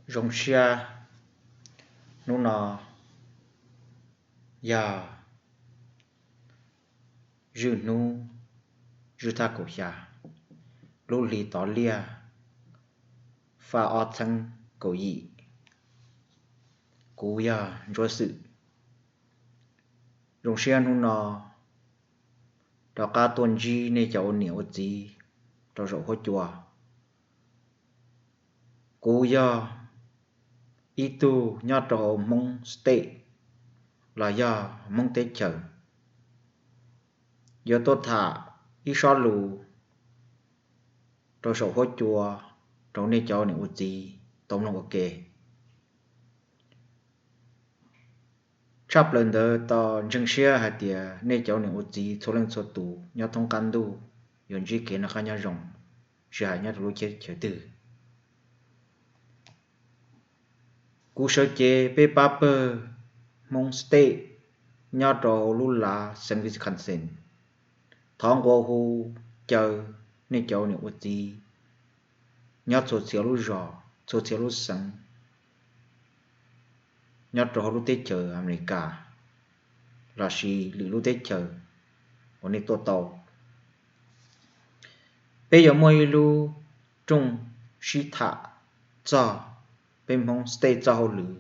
Zoo siab hnub no yog zwj hnub, zwj thaj kaum xya, lub hli tod liaj, faj ob txheeb kaum yim. Kuv yog Ntsuab Xwm. Zoo siab hnub no rov qab tuaj ntsib nej cov ua niam ua txiv rau saum huab cua. Kuv yog ib tug nyob rau hauv Hmoob State los yog Hmoob teb chaws, yuav tuaj tham ib sob lus rau saum huab cua rau nej cov niam ua txiv tau mloog ua ke. Tshaj plaws ntawd tau ntseeg siab hais tias nej cov niam ua txiv txhua leej txhua tus nyob thoob qab ntuj yuav ntsib kev noj qab nyob zoo, tsis hais nyob rau lub teb chaws twg. Kuv sawv cev peb pab pawg Hmoob State nyob rau hauv lub lav xeev Wisconsin, thov nqua hu caw nej cov niam ua txiv nyob txhua txhia lub zos, txhua txhia lub xeev, nyob rau hauv lub teb chaws Amelikas lossis lwm lub teb chaws uas nej tuaj tau. Peb yuav muaj ib lub rooj sib tham txog peb Hmoob State txoj hauj lwm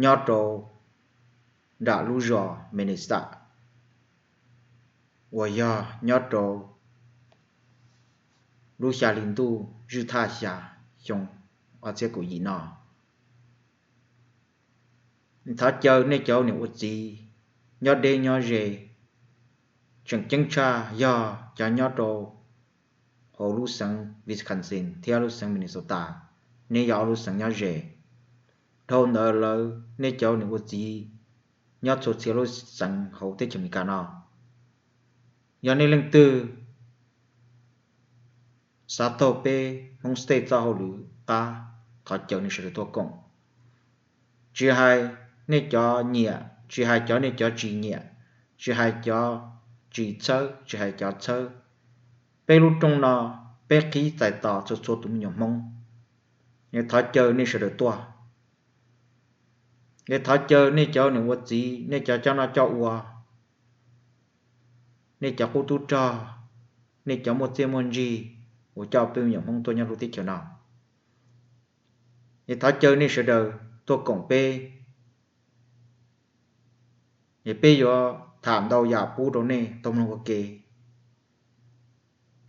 nyob rau nram lub zos Minnesota, uas yog nyob rau lub xya hli ntuj zwj thaj xya xyoo ob txhiab kaum yim no. Thov caw nej cov niam ua txiv nyob deb nyob ze, tseem ceeb tshaj yog cov nyob rau hauv lub xeev Wisconsin thiab lub xeev Minnesota, nej yog ob lub xeev nyob ze. Dhau ntawd lawm nej cov niam ua txiv nyob txhua txhia lub xeev hauv teb chaws Amelikas no, yog nej leej twg xav taug peb Hmoob State txoj hauj lwm qab, thov caw nej sawv daws tuaj koom. Tsis hais nej cov nyiam, tsis hais cov nej cov tsis nyiam, tsis hais cov tsis txhawb, tsis hais cov txhawb, peb lub rooj no peb qhib txais tos txhua txhua tus me nyuam Hmoob. Es thov caw nej sawv daws tuaj. Es thov caw nej cov niam ua txiv, nej cov coj noj coj ua, nej cov qub tub rog, nej cov muaj txiaj muaj ntsig uas coj peb me nyuam Hmoob tuaj nyob lub teb chaws no, es thov caw nej sawv daws tuaj koom peb. Es peb yuav tham ntau yam pub rau nej tau mloog ua ke.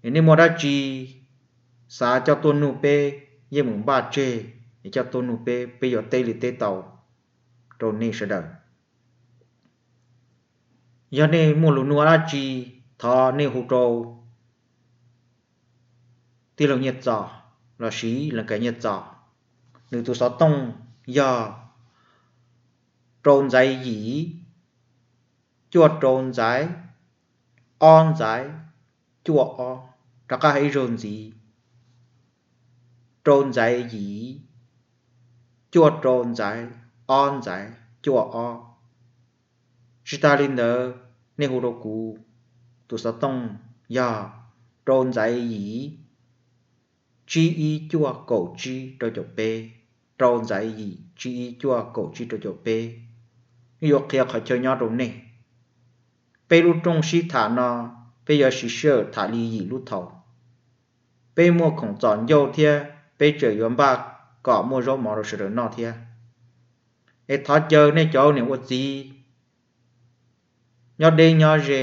Es nej muaj dab tsi xav coj tuaj nug peb, yeej meem npaj tseg es coj tuaj nug peb, peb yuav teb li teb tau rau nej sawv daws. Yog nej muaj lus nug dab tsi, thov nej hu rau tij laug Nyiaj Txos lossis Leej Kais Nyiaj Txos. Nws tus xov tooj yog rau ntxaiv yim, cuaj rau ntxaiv, ob ntxaiv, cuaj ob. Rov qab hais ib zaug ntxiv, rau ntxaiv yim, cuaj rau ntxaiv, ob ntxaiv, cuaj ob. Tsis tas li ntawd, nej hu rau kuv tus xov tooj yog rau ntxaiv yim, tsib ib cuaj kaum tsib rau caum peb, rau ntxaiv yim tsib ib cuaj kaum tsib rau caum peb. Nej yuav qhia qhov chaw nyob rau nej. Peb lub rooj sib tham no, peb yuav siv sij hawm tham li yim lub thaum. Peb muaj khoom txom ncauj thiab peb tseem yuav npaj kom muaj zaub mov rau sawv daws noj thiab. Es thov caw nej cov niam ua txiv nyob deb nyob ze,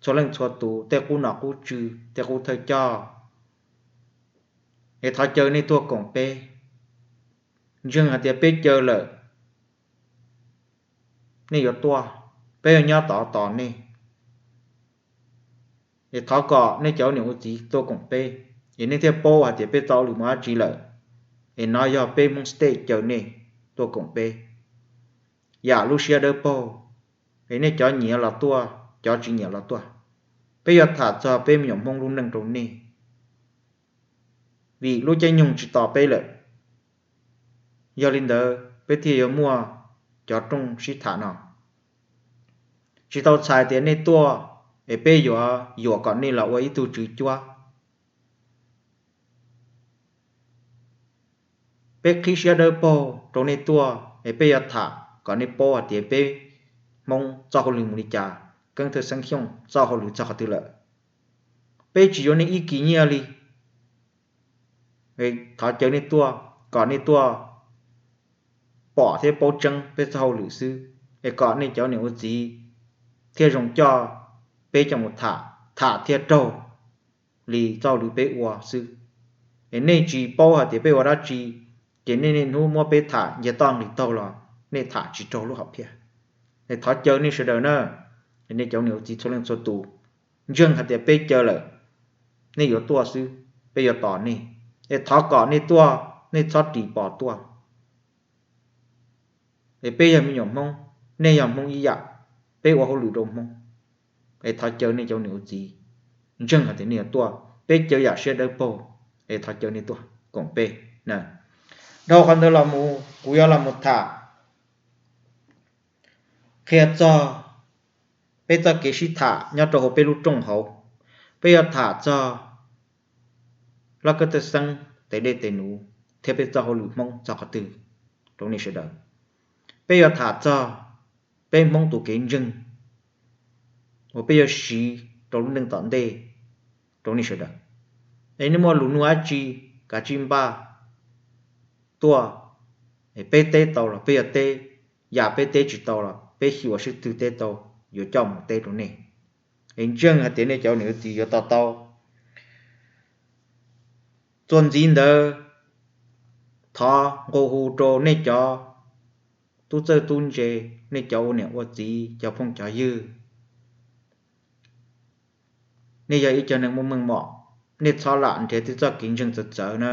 txhua leej txhua tus, tej qub nom qub tswv, tej qub thawj coj, es thov caw nej tuaj koom peb. Ntseeg hais tias peb caw lawm, nej yuav tuaj, peb yuav nyob tod tos nej. Es thov kom nej cov niam ua txiv tuaj koom peb, es nej thiaj paub hais tias peb txoj hauj lwm muaj dab tsi lawm. Es no yog peb Hmoob State caw nej tuaj koom peb yam lub siab dawb paug. Es nej cov nyiam los tuaj, cov tsis nyiam los tuaj. Peb yuav tham txog peb me nyuam Hmoob lub neej rau nej, vim lub caij nyoog tsis tos peb lawm. Yog li ntawd peb thiaj yuav muaj cov rooj sib tham no. Tsis tau txhais tias nej tuaj es peb yuav yuam kom nej los ua ib tug tswv cuab. peb qhib siab dawb paug rau nej tuaj es peb yuav tham kom nej paub hais tias peb Hmoob txoj hauj lwm mus li cas, Keeb Thawj Xeeb Xyooj txoj hauj lwm txog qhov twg lawm. Peb tsis yuav nej ib kis nyiaj li. Thov caw nej tuaj kom nej tuaj pom thiab paub tseeb peb txoj hauj lwm xwb, es kom nej cov niam ua txiv thiaj zoo coj peb coj mus tham, tham thiaj raug li txoj hauj lwm peb ua xwb. Es nej tsis paub hais tias peb ua dab tsi, ces nej niaj hnub muab peb tham nce toj nqis taug los nej tham tsis raug lub hom phiaj. Es thov caw nej sawv daws na, nej cov niam ua txiv txhua leej txhua tus, ntseeg hais tias peb caw lawm, nej yuav tuaj xwb, peb yuav tos nej. Es thov kom nej tuaj, nej txhob ris pos tuaj. Es peb yog me nyuam Hmoob, nej yog Hmoob ib yam, peb ua hauj lwm rau Hmoob. Es thov caw nej cov niam ua txiv, ntseeg hais tias nej yuav tuaj, peb caw yam siab dawb paug, es thov caw nej tuaj koom peb na. Dhau qhov ntawd los mus kuv yuav los mus tham qhia txog peb txoj kev sib tham nyob rau hauv peb lub rooj hauv. Peb yuav tham txog Laj Kab Tawj Xeeb tes dej tes num thiab peb txoj hauj lwm Hmoob txog qhov twg rau nej sawv daws. Peb yuav tham txog peb Hmoob tus kev ntseeg uas peb yuav siv rau lub neej tom ntej rau nej sawv daws. Es nej muaj lus nug dab tsi, kav tsij npaj tuaj, es peb teb tau los peb yuav teb, yam peb teb tsis tau los peb xyuas sib twg teb tau yuav coj mus teb rau nej. Es ntseeg hais tias nej cov niam txiv yuav to taub. Txuas ntxiv ntawd, thov nqua hu rau nej cov tub txawj tub ntse, nej cov ua niam ua txiv, cov phooj cov ywg, nej yog ib co neeg muaj meej mom, nej txhob lam nrhiav tej txoj kev ntseeg txawv txawv na,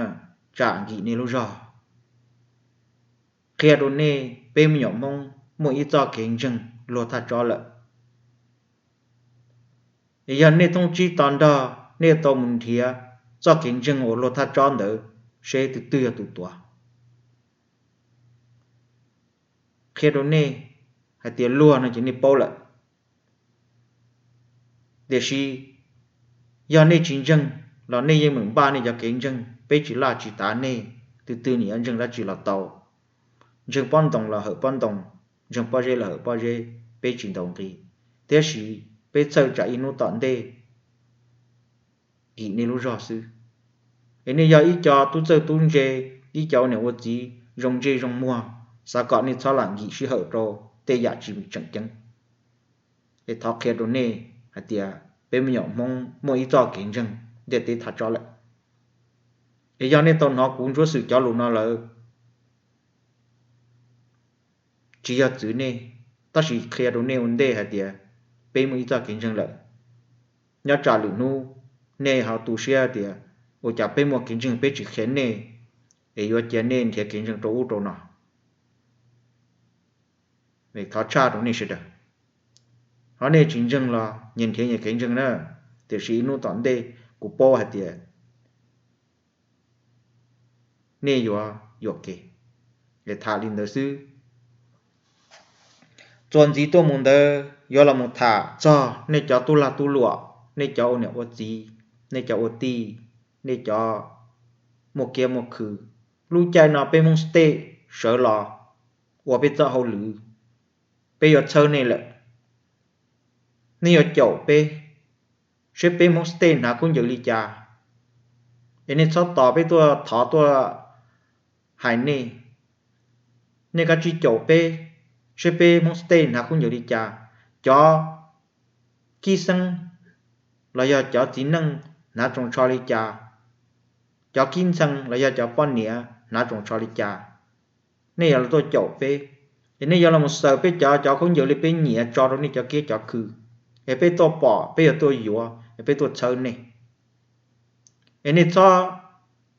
tsam nkim nej lub zog. Qhia rau nej, peb me nyuam Hmoob muaj ib txoj kev ntseeg luag thaj tsob lawm. Es yog nej thooj tsib to nrog, nej tau mus nrhiav txoj kev ntseeg uas luag thaj tsob ntawd seb tus twg yog tus tuav. Qhia rau nej hais tias luag no ces nej paub lawm. Tiam sis yog nej tsis ntseeg los nej yeej meem npaj nej cov kev ntseeg, peb tsis laj tsis tav nej, tus twg nyiam yuav ntseeg dab tsi los tau. Ntseeg pob ntoos los hawm pob ntoos, ntseeg pob zeb los hawm pob zeb, peb tsis ntaus nqi. Tiam sis peb txhawj tsam ib hnub tom ntej nkim nej lub zog xwb. Es nej yog ib co tub txawj tub ntse, ib co ua niam ua txiv zoo ntsej zoo muag, xav kom nej txhob lam nkim sij hawm rau tej yam tsis tseem ceeb. Es thov qhia rau nej hais tias peb me nyuam Hmoob muaj ib txoj kev ntseeg ntiaj teb thaj tsob lawm. Es yog nej tau hnov kuv Ntsuab Xwm cov lus no lawm, tsis yog txwv nej, tab sis qhia rau nej ua ntej hais tias peb muaj ib txoj kev ntseeg lawm. Nyob tsam lwm hnub nej ho tu siab tias ua cas peb muaj kev ntseeg peb tsis qhia nej, es yuav cia nej nrhiav kev ntseeg rau ub rau no. Thov tshaj rau nej sawv daws. Ho nej tsis ntseeg los nyias nrhiav nyias kev ntseeg na, tiam sis ib hnub tom ntej kuv paub hais tias nej yuav yuam kev. Es tham li ntawd xwb. Txuas ntxiv tuaj mus ntawd yuav los mus tham txog nej cov tub lag tub luam, nej cov ua niam ua txiv, nej cov ua tij, nej cov muaj kiab muaj khw. Lub caij no peb Hmoob State sawv los ua peb txoj hauj lwm, peb yuav txhawb nej lawm. Nej yuav caum peb, seb peb Hmoob State hnav khaub ncaws li cas. Es nej txhob tos peb tuaj thov tuaj hais nej. Nej kav tsij caum peb, seb peb Hmoob State hnav khaub ncaws li cas. Cov kib xeeb los yog cov txiv neej hnav tsoos tsho li cas, cov kib ntxhee los yog cov poj niam hnav tsoos tsho li cas. Nej yuav los tuaj caum peb, es nej yuav los mus xaws peb cov, cov khaub ncaws li peb nyiam tso rau nej cov kiab cov khw, es peb tuaj pom peb yuav tuaj yuav, es peb tuaj txhawb nej. Es nej txhob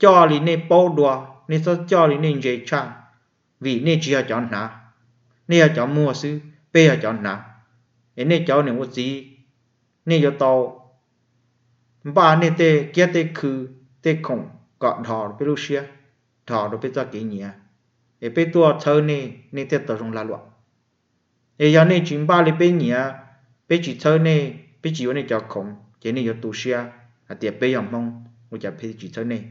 coj li nej paub dua, nej txhob coj li nej ntse tshaj, vim nej tsis yog cov hnav, nej yog cov muag xwb, peb yog cov hnav. Es nej cov niam ua txiv, nej yuav tau npaj nej tej kiab tej khw, tej khoom kom dhos rau peb lub siab, dhos rau peb txoj kev nyiam, es peb tuaj txhawb nej, nej thiaj tau zoo lag luam. Es yog nej tsis npaj li peb nyiam, peb tsis txhawb nej, peb tsis yuav nej cov khoom, ces nej yuav tu siab hais tias peb yog Hmoob ua cas peb tsis txhawb nej.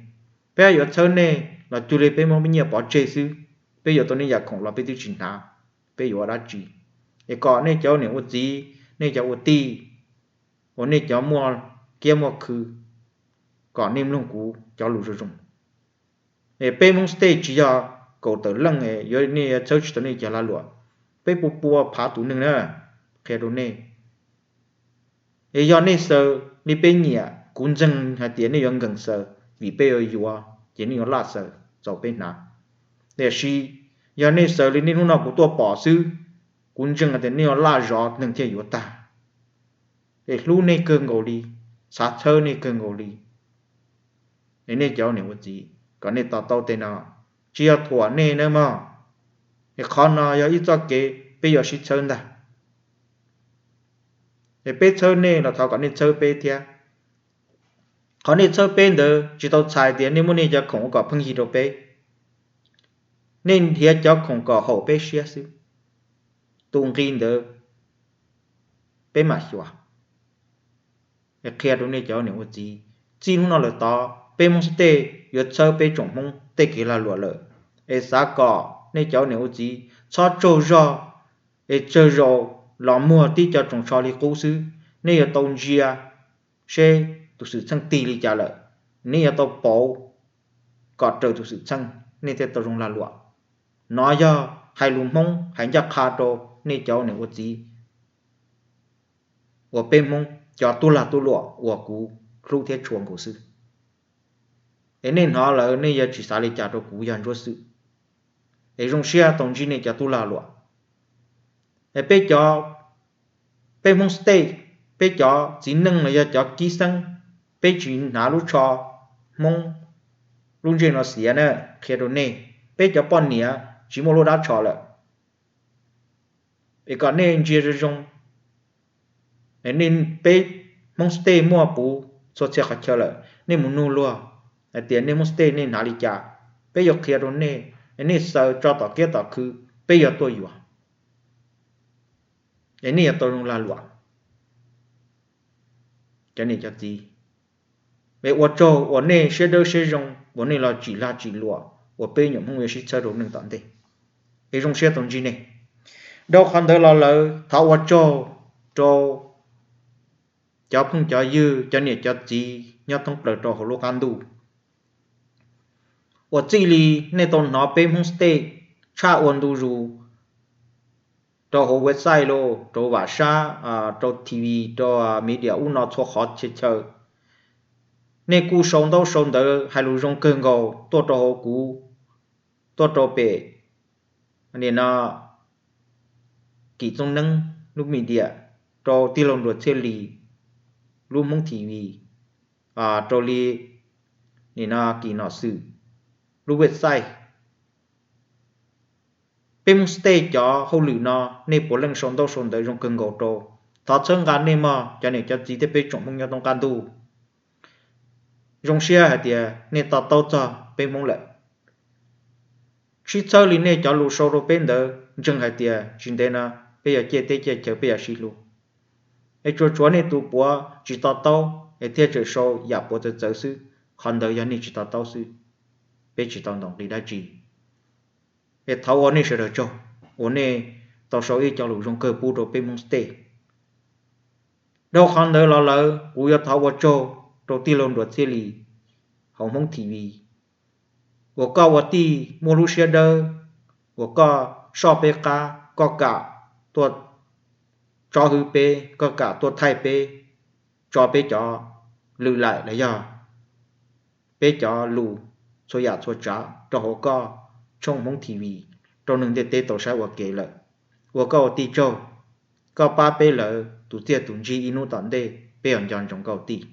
Peb yuav txhawb nej los cuag li peb muab peb nyiaj pov tseg xwb, peb yuav tau nej yam khoom los peb twb tsis hnav, peb yuav ua dab tsi? Es kom nej cov niam ua txiv, nej cov ua tij, uas nej cov muaj kiab muaj khw, kom nej mloog kuv cov lus zoo zoo. Es peb Hmoob State tsis yog kaum tawm leej yuav nej txhawb tsis tau nej cov lag luam. Peb puas pua phav tus neeg na, qhia rau nej. Es yog nej xaws li peb nyiam, kuv ntseeg hais tias nej yuav nkees xaws vim peb yuav yuav ces nej yuav laj xaws txaus peb hnav. Tiam sis yog nej xaws li nej hnub no kuv tuaj pom xwb, kuv ntseeg hais tias nej yuav laj zov neeg thiaj yuav tag. Es hlub nej kawg nkaus li, xav txhawb nej kawg nkaus li. Es nej cov niam ua txiv, kom nej to taub tej no, tsis yog thuam nej nawb mog. Es qhov no yog ib txoj kev peb yuav sib txhawb ntag. Es peb txhawb nej los thov kom nej txhawb peb thiab. Qhov nej txhawb peb ntawd tsis tau txhais tias nej muab nej cov khoom ua kom pheej yig rau peb. Nej nrhiav cov khoom kom haum peb siab xwb. Tus nqi ntawd peb mam xyuas. Es qhia rau nej cov niam ua txiv, txij hnub no lawm tod peb Hmoob State yuav txhawb peb tsoom Hmoob tej kev lag luam lawm. Es xav kom nej cov niam ua txiv txhob tsaug zog, es tsawg zaus los muag tib co tsoos tsho li qub xwb. Nej yuav tau ntsia seb tus xwm txheej tig li cas lawm, nej yuav tau pauv kom raws tus xwm txheej, nej thiaj tau zoo lag luam. Nov yog hais lus Hmoob hais ncaj qha rau nej cov niam ua txiv uas peb Hmoob cov tub lag tub luam uas kuv hlub thiab tshua nkaus xwb. Es nej hnov lawm nej yuav tsis xav li cas rau kuv yog ntsuab xwm. Es zoo siab tau ntsib nej cov tub lag luam. Es peb cov, peb Hmoob State, peb cov txiv neej los yog cov kib xeeb, peb tsis hnav lub tsho Hmoob lub ntsej no xiav na, qhia rau nej, peb cov poj niam tsis muaj lub dab tsho lawm. Es kom nej ntsia zoo zoo, nej, peb Hmoob State muaj puv txhua txhia qhov chaw lawm, nej mus nug luag hais tias nej Hmoob State nej hnav li cas, peb yuav qhia rau nej, nej xaws tso tom kiab tom khw, peb yuav tuaj yuav, es nej yuav tau zoo lag luam. Cov niam cov txiv, es ua tsaug uas nej siab dawb siab zoo uas nej los tsim lag tsim luam uas peb nyuam Hmoob yuav sib txhawb rau neej tom ntej. Es zoo siab tau ntsib nej. Dhau qhov ntawd los lawm thov ua tsaug rau cov phooj cov ywg, cov niam cov txiv nyob thoob plaws rau hauv lub qab ntuj. Uas txij li nej tau hnov peb Hmoob State tshaj ua ntu zus rau hauv website los rau vam sab, rau T V, rau media ub no txhua qhov txhia chaw, nej kuj sau ntaub sau ntawv hais lus zoo kawg nkaus tuaj rau hauv kuv, tuaj rau pem, nim no Kim Txooj Neeb lub media, rau tij laug Nruas Txhiaj Lis lub Hmoob T V, rau li nim no Kim Nom Xwm lub website. Peb Hmoob State cov hauj lwm no nej puav leej sau ntaub sau ntawv zoo kawg nkaus rau. Thov txhawb nqa nej mog cov niam cov txiv thiab peb tsoom Hmoob nyob thoob qab ntuj. Zoo siab hais tias nej to taub txog peb Hmoob lawm. Sib txhawb li nej cov lus sau rau peb ntawd ntseeg hais tias tsis ntev no peb yuav ciaj teb ciaj chaw, peb yuav sib hlub. Es tsuas tshuav nej tus puav tsis to taub es thiaj tseem sau yam puav txawv txawv xwb, qhov ntawd yog nej tsis to taub xwb, peb tsis tau ntaus nqi dab tsi. Es thov ua nej sawv daws tsaug uas nej tau sau ib co lus zoo kawg pub rau peb Hmoob State. Dhau qhov ntawd los lawm kuv yuav thov ua tsaug rau tij laug Nruas Txhiaj Lis hauv Hmoob T V, uas koj ua tij muaj lub siab dawb, uas koj soj peb qab, koj kam tuaj tsob hwb peb, koj kam tuaj thaij peb, tso peb cov lwm laim los yog peb cov lus txhua yam txhua tsav rau hauv koj tshooj Hmoob T V rau neeg ntiaj teb tau saib ua ke lawm. Ua koj ua tij tsaug, koj pab peb lawm tus txiaj tus ntsig, ib hnub tom ntej peb yuav nco ntsoov koj ua tij.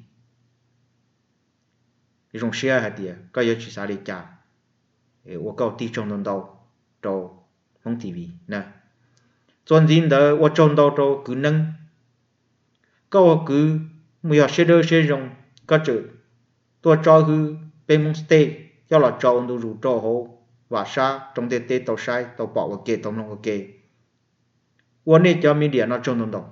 Zoo siab hais tias koj yuav tsis xav li cas, ua koj ua tij tsaug ntau ntau rau Hmoob T V na. Txuas ntxiv ntawd ua tsaug ntau rau kwv Neeb. Koj ua kwv mus yog siab dawb siab zoo, koj tseem tuaj tsob hwb peb Hmoob State coj los tso ua ntu zus rau hauv vam sab rau ntiaj teb tau saib tau pom ua ke tau mloog ua ke. Ua nej cov media no tsaug ntau ntau.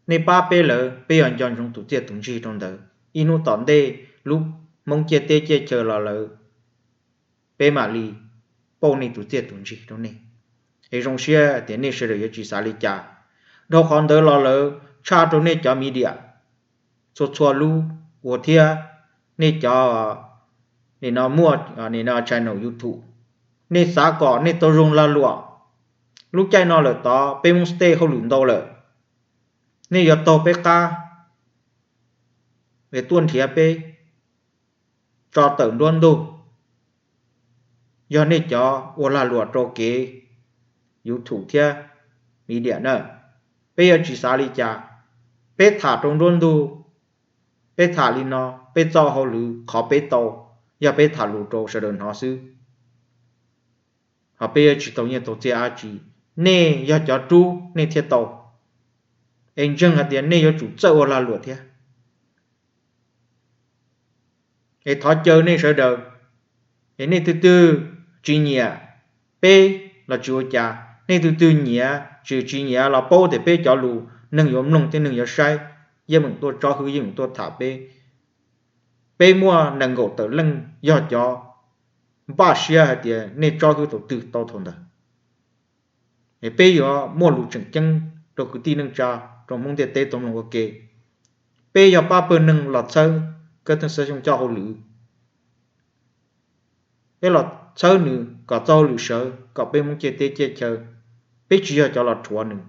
Nej pab peb lawm, peb yuav nco ntsoov tus txiaj tus ntsig rau ntawd. Ib hnub tom ntej lub Hmoob ciaj teb ciaj chaw los lawm, peb mam li pauj nej tus txiaj tus ntsig rau nej. Es zoo siab tias nej sawv daws yuav tsis xav li cas. Dhau qhov ntawd los lawm tshaj rau nej cov media txhua txhua lub uas thiab nej cov nim no muaj nim no channel YouTube, nej xav kom nej tau zoo lag luam. Lub caij no lawm tod peb Hmoob state hauj lwm ntau lawm, nej yuav taug peb qab es tuaj nrhiav peb tso tawm nruab ntug. Yog nej cov ua lag luam rau kev YouTube thiab media na, peb yuav tsis xav li cas. Peb tham rau nruab ntug, peb tham li no, peb txoj hauj lwm qhov peb tau, yog peb tham lus rau sawv daws hnov xwb. Ho peb yuav tsis tau nyiaj tau txiaj dab tsi, nej yog cov rub nej thiaj tau. Es ntseeg hais tias nej yuav tsum txawj ua lag luam thiab. Es thov caw nej sawv daws, es nej twg twg tsis nyiam peb los tsis ua cas, nej twg twg nyiam tsis tsis nyiam los paub tias peb cov lus neeg yuav mloog thiab neeg yuav saib, yeej meem tuaj tsob hwb yeej meem tuaj tham peb. Peb muaj nees nkaum tawm leej yog cov npaj siab hais tias nej tsob hwb thaum twg tau thaum ntawd. Es peb yuav muaj lus tseem ceeb rau kwv tij neej tsa, rau Hmoob ntiaj teb tau mloog ua ke. Peb yog pab pawg neeg los txhawb Kab Theej Xab Xyooj coj hauj lwm. Peb los txhawb nws kom txoj hauj lwm sawv, kom peb Hmoob ciaj teb ciaj chaw. Peb tsis yog cov los rhuav nws.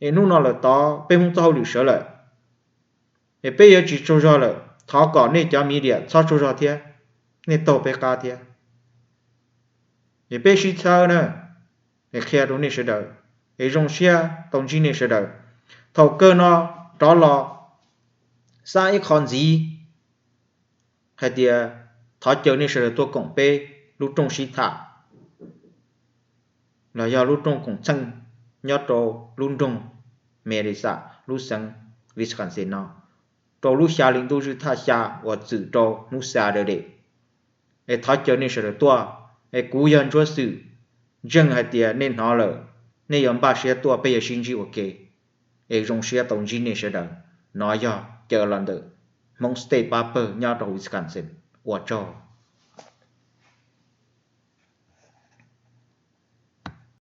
Es hnub no lawm tod peb Hmoob txoj hauj lwm sawv lawm, es peb yuav tsis tsaug zog lawm. Thov kom nej cov media txhob tsaug zog thiab, nej taug peb qab thiab. Es peb sib txhawb na, es qhia rau nej sawv daws, es zoo siab tau ntsib nej sawv daws. Thaum kawg no rov los xab ib qho ntxiv hais tias thov caw nej sawv daws tuaj koom peb lub rooj sib tham los yog lub rooj koom txheej nyob rau lub nroog Madison, lub xeev Wisconsin no, rau lub xya hli ntuj zwj thaj xya uas txwm rau hnub Saturday. Es thov caw nej sawv daws tuaj. Es kuv yog Ntsuab Xwm, ntseeg hais tias nej hnov lawm, nej yuav npaj siab tuaj peb yuav sib ntsib ua ke. Es zoo siab tau ntsib nej sawv daws. No yog caw los ntawm Hmoob State pab pawg nyob rau Wisconsin. Ua tsaug.